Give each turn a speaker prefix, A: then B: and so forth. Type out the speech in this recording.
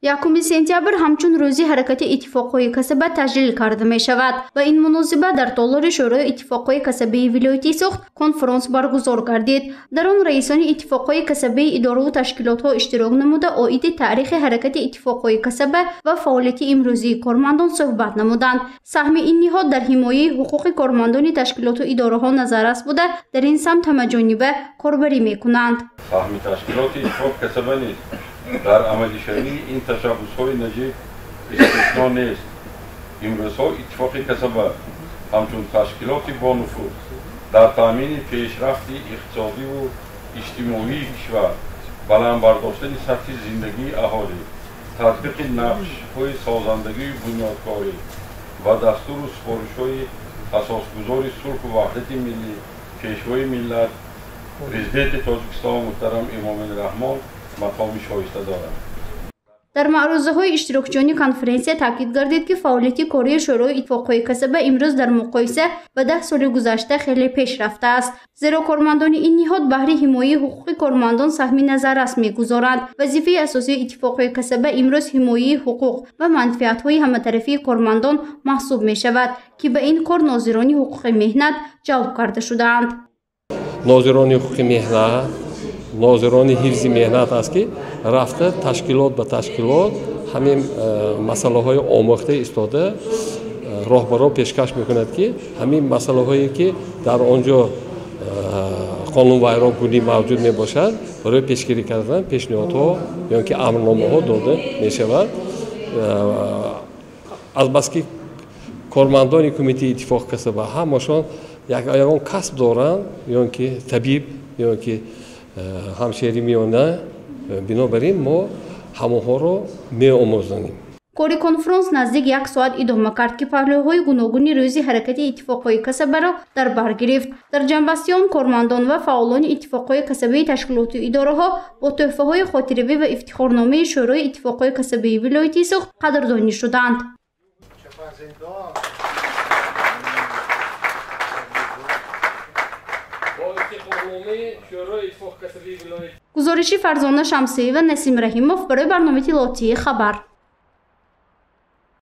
A: 1 сентябр ҳамчун рӯзи ҳаракати иттифоқҳои касаба таҷлил карда мешавад. Ба ин муносибат дар толори Шӯрои иттифоқҳои касабаи вилояти Суғд конфронс баргузор гардид. Дар он раисони иттифоқҳои касабаи идораву ташкилотҳо иштирок намуда, оиди таърихи ҳаракати иттифоқҳои касаба ва фаъолияти имрӯзии кормандон суҳбат намуданд. Саҳми ин ниҳод дар ҳимояи ҳуқуқи кормандони ташкилоту идораҳо назаррас буда, дар ин самт ҳамаҷониба корбарӣ мекунанд.
B: Саҳми ташкилоти иттифоқ касаба низ дар амалишавии ин ташаббусҳои наҷиб истисно нест. Имрӯзҳо иттифоқи касаба ҳамчун ташкилоти бонуфуз дар таъмини пешрафти иқтисодиву иҷтимоии кишвар, баланд бардоштани сатҳи зиндагии аҳолӣ, татбиқи нақшҳои созандагию бунёдкорӣ ва дастуру супоришҳои асосгузори сулҳу ваҳдати миллӣ, Пешвои миллат, Президенти Тоҷикистон муҳтарам Эмомалӣ Раҳмон мақоми шоиста дорад.
A: Дар маърузаҳои иштирокчиёни конференсия таъкид гардид, ки фаъолияти кории Шӯрои иттифоқҳои касаба имрӯз дар муқоиса ба 10 соли гузашта хеле пеш рафтааст. Зеро кормандони ин ниҳод баҳри ҳимояи ҳуқуқи кормандон саҳми назаррас мегузоранд. Вазифаи асосии иттифоқҳои касаба имрӯз ҳимояи ҳуқуқ ва манфиатҳои ҳаматарафии кормандон маҳсуб мешавад, ки ба ин кор нозирони ҳуқуқи меҳнат ҷалб карда шудаанд.
C: Нозирони ҳуқуқи меҳнат, нозирони ҳифзи меҳнат аст, ки рафта ташкилот ба ташкилот ҳамин масъалаҳои омӯхта истода роҳбаро пешкаш мекунад, ки ҳамин масъалаҳое ки дар он ҷо қонунвайронкунӣ мавҷуд мебошад, барои пешгирӣ кардан пешниҳодҳо ё ки амрномаҳо дода мешавад. Азбаски кормандони кумитаи иттифоқи касаба ҳамашон ягон касб доранд, ё ки табиб, ё ки ҳамшери миёна, бинобар ин мо ҳамонҳоро меомӯзонем.
A: Кори конфронс наздик 1 соат идома кард, ки паҳлӯҳои гуногуни рӯзи ҳаракати иттифоқҳои касабаро дар бар гирифт. Дар ҷамъбасти он кормандон ва фаъолони иттифоқҳои касабаи ташкилоту идораҳо бо тӯҳфаҳои хотиравӣ ва ифтихорномаи Шӯрои иттифоқҳои касабаи вилояти Суғд қадрдонӣ шуданд. Гузориши Фарзона Шамсиева, Насим Раҳимов барои барномаи иттилоотии Хабар.